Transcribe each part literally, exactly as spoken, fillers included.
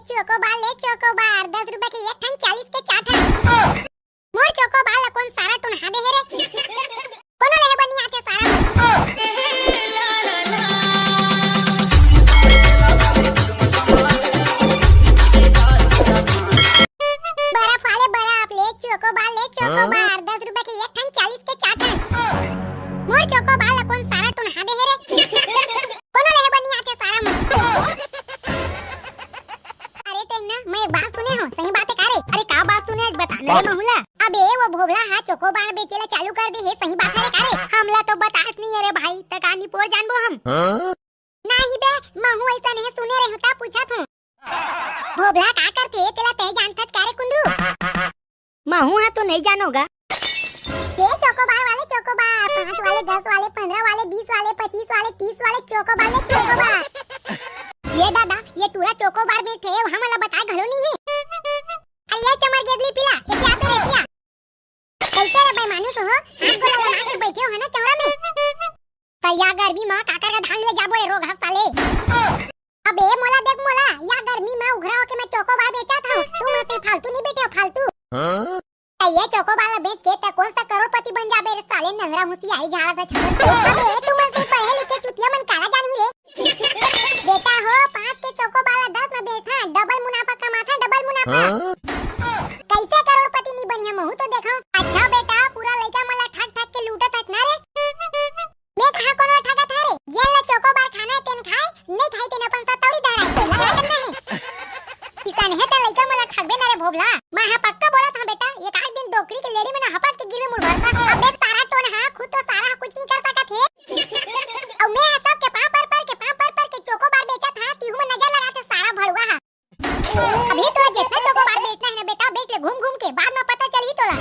Chocobar ले chocobar, दस रुपया के एक ठन, चालीस के चार ठन। मोर चोकोबार ला कोन सारा टोनहा दे हे रे? कोनो लेहे बर नइ आथे सारा। बर्फ वाले बर्फ ले चोकोबार ले चोकोबार, दस रुपया के एक ठन, चालीस के चार ठन। मोर चोकोबार ला कोन सारा टोनहा दे हे रे? कोनो लेहे बर नइ आथे सारा मन। अरे टेंगना, मैं एक बात सुने हूँ, सही बात हे का रे? अरे का बात सुने, आज बता ना रे महूला। अबे वो भोभला हा चोकोबार बेचे ला चालू कर दे हे, सही बात हे रे का रे? हमला तो बतास नइ हे रे भाई, त का निपोर जानबो हम? नहीं बे, महूँ अइसन हे सुने रहे हूँ, त पूछत हूँ। भोभला का करथे, तेला तय जानथस का रे कुंदरू? महूँ हा तो नइ जानों गा। ये चोकोबार वाले चोकोबार, पाँच वाले, दस वाले, पन्द्रह वाले, बीस वाले, पच्चीस वाले, तीस वाले चोकोबार ले चोकोबार। ये दादा, ये टूरा चोकोबार बेचथे, हमन ला बताए घलो नइ हे। अरे ये चमर गेदली पीला, ये क्या पे रे पिया? कइसे रे बेमानुस हो? हाथ गोला लगा के बइठे हो ना चौरा में। त या गर्मी म काकर का धान लुए जाबो रे रोगहा साले। अबे मोला देख मोला, या गर्मी म उघरा होके मैं चोकोबार बेचत हूँ, तुमन से फालतू नइ बइठे हो, फालतू। त ये चोकोबार ला बेच के त कोन सा करोड़पति बन जाबे रे साले, नंगरा हुसियारी झाड़ा दा छाड़ा। अबे तुमन से पढ़े लिखे चुतिया मन काला जानही रे। बेटा हो, पाँच के चोकोबार ला दस म बेचथन, डबल मुनाफा कमाथन, डबल मुनाफा। कइसे करोड़पति नइ बनिहा, महूँ तो देखव। अच्छा बेटा, पूरा लइका मन ला ठग ठग के लूटत हस ना रे। मैं कहाँ कोनो ठगत हँव रे? जेन ला चोकोबार खाना हे तेन खाए, नइ खाए तेन अपन सतौरी धराए, तेन ला का करना हे? किसान हे त लइका मन ला ठगबे ना रे भोभला। मैं हा पक्का बोलत हँव बेटा, एक आध दिन डोकरी के लेड़ी मन हपट के गिरबे मुड़ भरसा। अबे सारा टोनहा, खुद तो सारा कुछ नइ कर सकत हे। अउ मैं हा सबके पाँव पर पर के, पाँव पर पर के चोकोबार बेचत हँव, तिहू म नजर लगाथे सारा भड़ुआ हा। अभी तोला जेतना चोकोबार बेचना हे ना बेटा, बेच ले घूम घूम के, बाद म पता चलही तोला।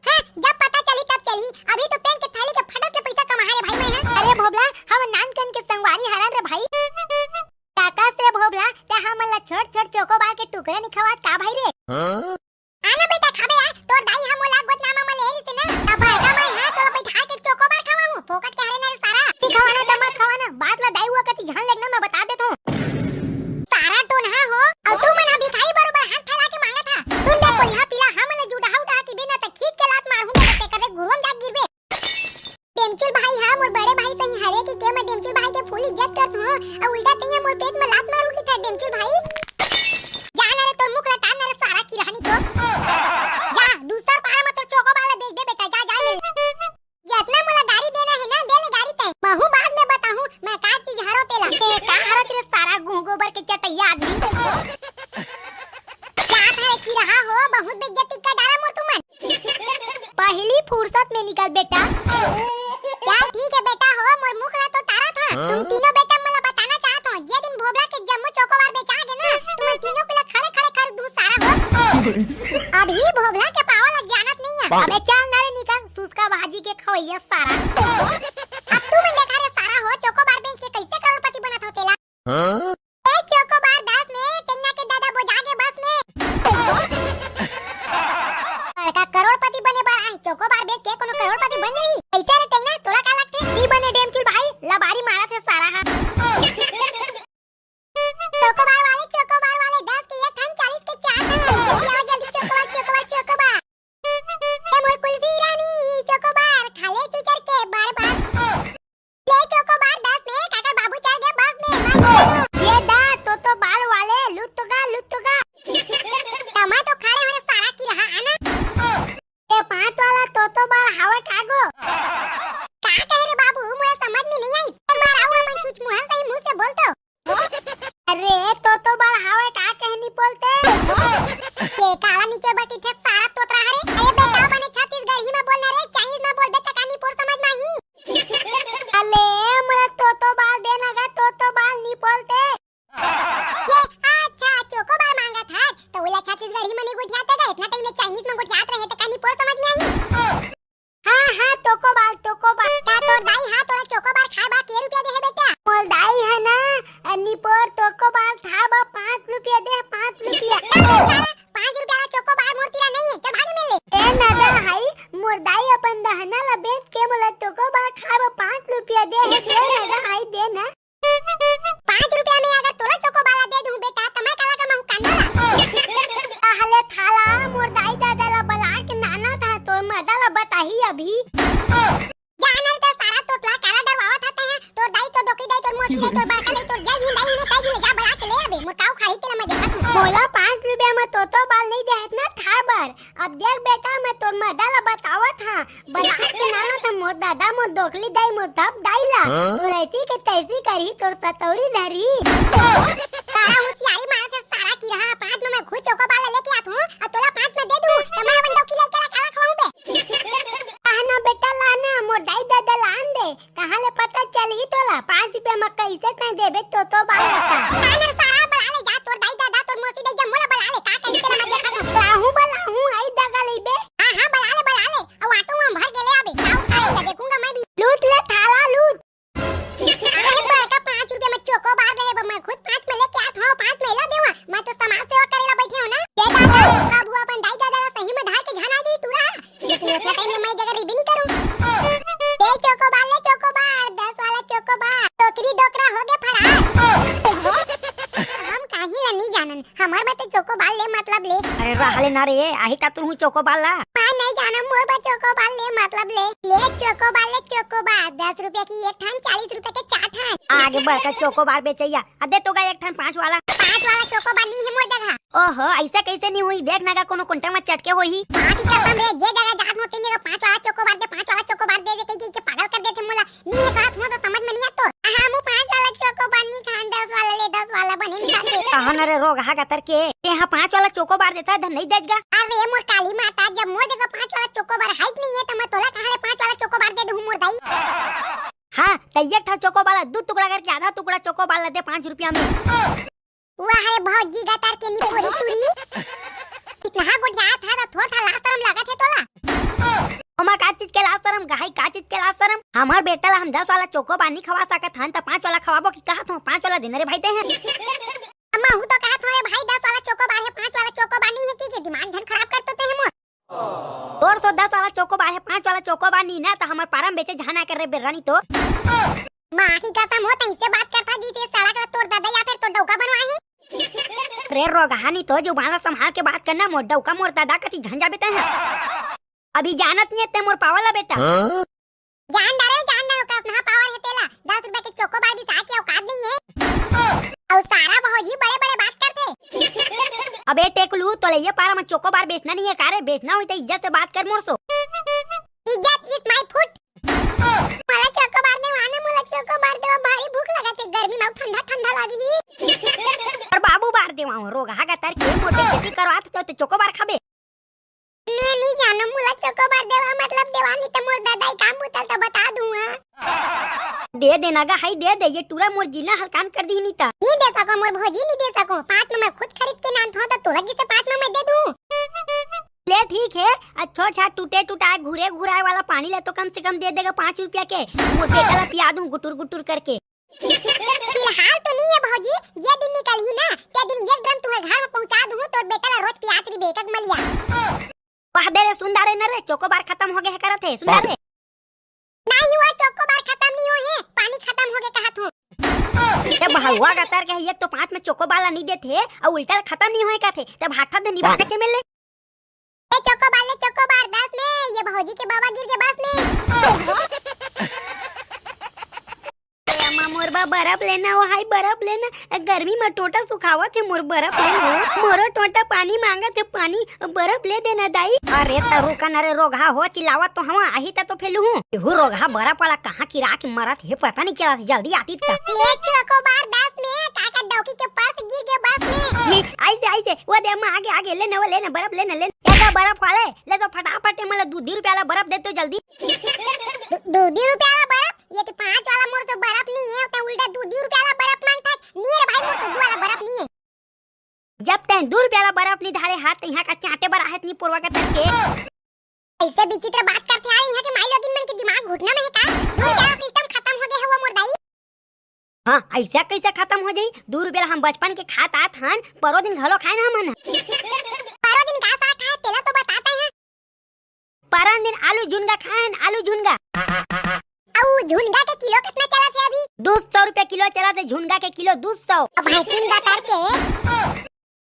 हाँ, जब पता चलही तब चलही, अभी तो पेन के थैली के फटक ले पइसा कमाहँव रे भाई मैं हा। अरे भोभला, हमन नानकन के संगवारी हरन रे भाई। काकस रे भोभला, तैं हमन ला छोट छोट चोकोबार के टुकड़ा नइ खवात का भाई रे? हाँ? आ ना बेटा, खाबे आ, तोर दाई हा मोला गोदना म ले रहिसे ना, त बड़का मैं हा तोला बइठा के चोकोबार खवाहूँ, फोकट के हरे ना रे सारा। नइ खवाना त मत खवाना, बात ला दाई हुआ कति झन लेगना, मैं बता देत हँव। सारा टोनहा हो, अउ तुमन हा भिखारी बरोबर हाथ फैला के मांगत हा। सुन बे कोलिहा पीला, हमन ला जुड़हा उड़हा कहिबे ना त खींच के लात मारहूँ बे, तेकर ले घुरवा म जा गिरबे। डेमचुल भाई हा मोर बड़े भाई सही हरे कहिके मैं डेमचुल भाई के full इज्जत करत हँव, अउ उल्टा तैं हा मोर पेट म लात मारहू कहिथस डेमचुल भाई। जा ना रे, तोर मुख ला टार ना रे सारा किरहा नइ तो। जा, दूसर पारा म तोर चोकोबार ला बेच दे बेटा, जा, जा ले। जतना मोला गारी देना हे ना, दे ले गारी तैं। महूँ बाद म बताहूँ, मैं का चीज हरँव तेला। ए, का हरत रे सारा गुह गोबर के चटैया आदमी। जात हँव रे किरहा हो, बहुत बेइज्जती कर डारा मोर तुमन। पहिली फुरसत म निकल बेटा। चल ठीक हे बेटा हो, मोर मुख ला तो टारत हस। तुम तीनों बेटा मोला बताना चाहत हव, जे दिन भोभला के जम्मो चोकोबार बेचा गे ना, तुमन तीनों के ला खड़े खड़े कर दूँ सारा हो। अभी भोभला के पावर ला जानत नइ हस। अबे चल ना रे निकल, सुस्का भाजी के खवइया सारा। अब तुमन देखा रे सारा हो, चोकोबार बेच के कइसे करोड़पति बनत हव तेला। हाँ? ए चोकोबार दस में, टेंगना के दादा बोजा गे बस में। बड़का करोड़पति बने बर आए, चोकोबार बेच के कोनो करोड़पति बन जाही? कइसे रे टेंगना, तोला का लगथे? नइ बने डेमचुल भाई, लबारी मारत हे सारा हा। चोकोबार वाले, चोकोबार वाले, दस के एक ठन, चालीस के चार ठन। जल्दी आओ, जल्दी चोकोबार, चोकोबार, चोकोबार। ए मोर कुल्फी रानी, चोकोबार, खा ले चुचर के बार बार। ले चोकोबार दस में, काकर बाबू चढ़ गे बस में, बस में। ये दा, तोतोबाल वाले, लुत्तुगा, लुत्तुगा। त मैं तो खड़े हँव रे सारा किरहा, आना। ये पाँच वाला तोतोबाल हावय का गो? का कहे रे बाबू, मोला समझ में नइ आइस। एक बार अउ अपन चुचमुहन सही मुँह से बोल तो। अरे, तोतोबाल हावय का कहे नइ बोलते? ये काला नीचे बइठे सारा तोतरा हरे। अरे बेटा, बने छत्तीसगढ़ी म बोलना रे, Chinese म बोलबे त का निपोर समझ म आही? अले, मोला तोतोबाल देना गा, तोतोबाल नइ बोलते। ये, अच्छा, चोकोबार मांगत हस, त ओला छत्तीसगढ़ी म नइ गोठियाते गा, इतना time ले Chinese म गोठियात रहे त का निपोर समझ म आही? हाँ, हाँ, तोकोबाल, तोकोबाल। का तोर दाई हा तोला चोकोबार खाए बर के रुपया दे हे बेटा? मोर दाई हा ना, निपोर तोकोबाल खाए बर पाँच रुपया दे, पाँच रुपया। ए, सारा, पाँच रुपया ला चोकोबार मोर तीरा नइ हे, चल भाग मेर ले। ए नदा हाई, मोर दाई अपन दहना ला बेच के मोला चोकोबार खाए बर पाँच रुपया दे हे, दे नदा हाई, दे ना। पाँच रुपया में अगर तोला चोकोबार ला दे दूँ बेटा, त मैं काला कमाहूँ? ओला पाँच रुपया म तोतो बाल नइ देहत ना थार बर। अब देख बेटा, मैं तोर मजा ला बतावत हाँ। बता के नाना था मोर दादा, मोर दोकली दाई, मोर धप दाई ला। हाँ? तोर ऐसी के तैसी करही, तोर सतौरी धरही। सारा होशियारी मारत हे सारा किरहा। पाँच में मैं खुद चोको बाल लेके आत हूँ, अउ तोला पाँच में दे दूँ, त मैं अपन डौकी लइका ला काला खवाऊँ बे? लाना बेटा लाना, मोर दाई दादा लान दे। कहाँ ले पता चलही तोला? पाँच रुपया म कइसे तैं देबे तोतो बाल लेका? लाना सारा बला ले जा, तोर दाई दादा, तोर मौसी दाई, जा मोला बला ले, का कही तेला मैं देखत हूँ। लाहूँ बलाहूँ, आई दगा लेबे। हाँ, हाँ, बला ले, बला ले। अउ ऑटो में भर के ले आबे, का उठाए त देखूंगा मैं भी। लूट ले थाला लूट। अरे बड़का, पाँच रुपया में चोको बार दे, मैं खुद पाँच में लेके आत हूँ, पाँच में ला देवा। मैं तो समाज सेवा करे ला बैठे हूँ ना। ये दादा, कभू अपन दाई दादा ला सही में धार के झना दी टूरा। लेकिन उतना टाइम में मैं जगह रिबी नहीं करूँ। दे चोको बार, ले चोको बार, दस वाला चोको बार। टोकरी डोकरा हो गए फरार। हम काहे ला नहीं जानन। हमर बर तो चोको बार ले मतलब ले। अरे रहा ले ना रे, आही का तुरहू चोको बार ला। मैं नहीं जानम, मोर बर चोको बार ले मतलब ले। ले चोको बार, ले चोको बार, दस रुपया की एक ठन, चालीस रुपया के चार ठन। आगे बढ़ के चोको बार बेचैया, आ दे तो गा एक ठन पाँच वाला। पाँच वाला चोको बार नहीं है मोर जगह। ओहो, ऐसा कैसे नहीं हुई? देख ना गा कोनो कुंटा में चटके होही। माँ की कसम रे, जे जगह जात हो, तेन जगह पाँच वाला चोको बार दे, पाँच वाला चोको बार दे, दे, कही, कही के पागल कर देथे मोला। नहीं है कहत हूँ तो समझ में नहीं आत तोर। हाँ, मु पाँच वाला चोको बार नहीं खान, दस वाला ले, दस वाला बने नहीं खाते। कहा न रे रोगहा गतर के, तेहा पाँच वाला चोको बार देता, धन नहीं देगा। अरे मोर काली माता, जब मोर जगह पाँच वाला चोको बार है नहीं है, तो मैं तोला कहाँ ले पाँच वाला चोको बार दे दूँ मोर दाई? हाँ, त एक ठा चोको बार ला दू टुकड़ा करके आधा टुकड़ा चोको बार ला दे पाँच रुपया में। वाह रे भौजी गतर के निपोरी टूरी। इतना गोठियात है तो थोड़ा लाज शरम लागत है तोला। ओमा का चीज के लाज शरम, गहाई का चीज के लाज शरम? हमार बेटा ला हम दस वाला चोको बार नहीं खवा सकत हन, त पाँच वाला खवाबो कि कहत हो, पाँच वाला देना रे भाई ते हैं। अम्मा, हूँ तो कहत हो रे भाई, दस वाला चोको बार है, पाँच वाला चोको बार नहीं है कि के दिमाग झन खराब कर तो ते है मोर। तोर सो दस वाला चोको बार है, पाँच वाला चोको बार नहीं ना, तो हमार पारम बेचे झन आ कर रे बेर्रा नहीं तो। माँ की कसम हो, तैसे बात करता जैसे सड़क ला तोर दादा या फिर तोर डौका बनवाही। रे रोगहा नहीं तो जुबान ला संभाल के बात करना, मोर डौका मोर दादा कती झन जाबे तैं। अभी जानत नहीं ते मोर पावर ला बेटा। हाँ? जान डारे, जान डारे, कस नहा पावर है तेला। दस रुपया के चोको बार बिसा के औकात नहीं है। अउ सारा भौजी बड़े बड़े बात करथे। अबे टेकलू, तोले ये पारा में चोको बार बेचना नहीं है का रे? बेचना होई तो इज्जत से बात कर मोर सो। इज्जत is my foot। मोला चोको बार देवा ना, मोला चोको बार देवा, भारी भूख लगत है, गर्मी में ठंडा ठंडा लागी। अउ बाबू बार देवा, रोगहा गतर के मोटे खेती करवात तो, तो चोको बार खाबे। मैं नहीं जानम, मोला चोको बार देवा मतलब देवा, नहीं तो मोर दादा ही काम बुतल तो बता दूँ, हाँ। दे देना गा, हाई दे दे, ये टूरा मोर जीना हलकान कर दी नहीं ता। नहीं दे सको मोर भौजी, नहीं दे सको, पाँच में मैं खुद खरीद के नान था तो तोला किसे पाँच में मैं दे दूँ। ले ठीक है, आ छोड़ छाड़ टूटे टुटाए घुरे घुराए वाला पानी ले तो कम से कम दे देगा पाँच रुपया के, मोर बेटा ला पिया दूँ गुटुर गुटुर करके। फिलहाल तो नहीं है भौजी, जे दिन निकलही ना, ते दिन एक ड्रम तुहर घर में पहुंचा दूँ, तोर बेटा ला रोज पियात रही बेकक मलिया। वाह दे रे, सुन डारे न रे, चोको बार खत्म हो गए है करत है, सुन डारे। नहीं हुआ, चोको बार खत्म नहीं हुए है, पानी खत्म हो गए कहत हूँ। ए बहुआ गतर के है, एक तो पाँच में चोको बार ला नहीं देते, और उल्टा खत्म नहीं हुए कहते, तब हाथा धनी बार कच्चे मिल ले। ए चोको बार ले, चोको बार दस में, ये भौजी के बाबा गिर के बस में। ए अम्मा, मोर बर बर्फ लेना हो, हाय बर्फ लेना। गर्मी में टोंटा सुखावत हे, मोर बर्फ लेना हो। मोरो टोंटा पानी मांगत हे, पानी, बर्फ ले देना दाई। अरे त रुका न रे रोगहा हो, चिल्लावत तो हवा आही त तो फेलू हूँ। एहू रोगहा बर्फ वाला कहाँ किरा के मरत हे, पता नहीं चलत, जल्दी आती त। ले चोको बार दस में, काका डौकी के पर्स गिर के बस में। ऐसे, ऐसे, वो दे अम्मा, आगे, आगे, लेना, वो लेना, बर्फ लेना, लेना। ए दा बर्फ वाले, ले तो फटाफट, ए, मतलब, दू दी रुपया वाला बर्फ दे तो जल्दी। दू, दू दी रुपया वाला बर्फ? ये तो पाँच वाला मोर तो बर्फ नहीं है, ते उल्टा दू दी रुपया वाला बर्फ मांगता है। नहीं रे भाई, मोर तो दू वाला बर्फ नहीं है। जब तैं दू रुपया वाला बर्फ नहीं धारे हाथ, तो यहाँ का चाटे बर आहत नहीं पुरवा का तरके। ऐसे विचित्र बात करते आ रही है कि माई लोगिन मन के दिमाग घुटना में है का? दू रुपया वाला सिस्टम खत्म हो गया है वो मोर दाई। हाँ, ऐसा कैसे खत्म हो जाई? दू रुपया हम बचपन के खात आत हन, परो दिन घलो खाए ना हमन। परो दिन का साग खाए, तेला तो बताते हैं। परन दिन आलू झुनगा खाए हन, आलू झुनगा। अउ झुनगा के किलो कितना चलत है अभी? दू सौ रुपया किलो चलत है झुनगा के किलो, दू सौ। अब भैंसिन बतर के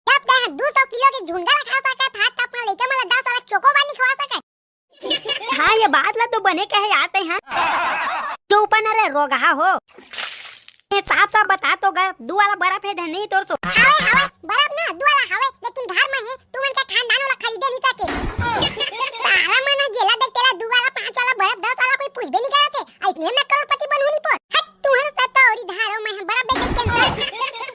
जब तैं दू सौ किलो के झुनगा ला खा सकत हा, त अपना लइका मन ला दस वाला चोकोबार नहीं खवा सकत? हाँ, ये बात ला तो बने कहे यार तैं, हाँ। चुप न रे रोगहा हो। ये साफ साफ बता तो गा, दू वाला बर्फ है धन नहीं तोर सो।